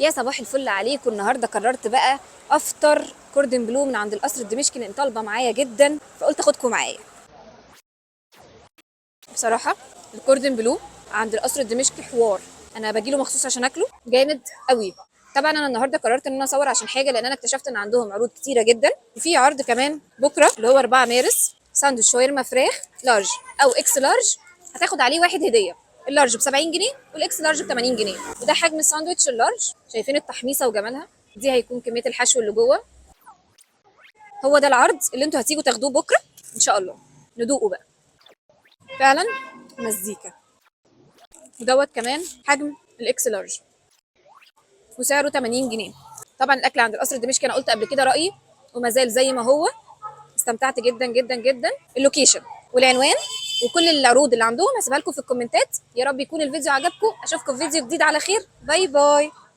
يا صباح الفل عليكم. النهارده قررت بقى افطر كوردن بلو من عند القصر الدمشقي لان طالبه معايا جدا، فقلت اخدكم معايا. بصراحة الكوردن بلو عند القصر الدمشقي حوار، انا باجيله مخصوص عشان اكله، جامد قوي. طبعا انا النهارده قررت ان انا اصور عشان حاجة، لان انا اكتشفت ان عندهم عروض كتيرة جدا، وفي عرض كمان بكره اللي هو 4 مارس، ساندوتش شاورما فراخ large او X large هتاخد عليه واحد هديه. ال large ب 70 جنيه وال X large ب 80 جنيه، وده حجم الساندوتش ال large. شايفين التحميصه وجمالها؟ دي هيكون كمية الحشو اللي جوه. هو ده العرض اللي انتوا هتيجوا تاخدوه بكره ان شاء الله. ندوقه بقى، فعلا مزيكا. ودوت كمان حجم ال X large وسعره 80 جنيه. طبعا الاكل عند القصر الدمشقي انا قلت قبل كده رايي وما زال زي ما هو، استمتعت جدا جدا جدا. ال location والعنوان وكل العروض اللي عندهم هسيبها لكم في الكومنتات. يا رب يكون الفيديو عجبكم، اشوفكم في فيديو جديد على خير. bye bye.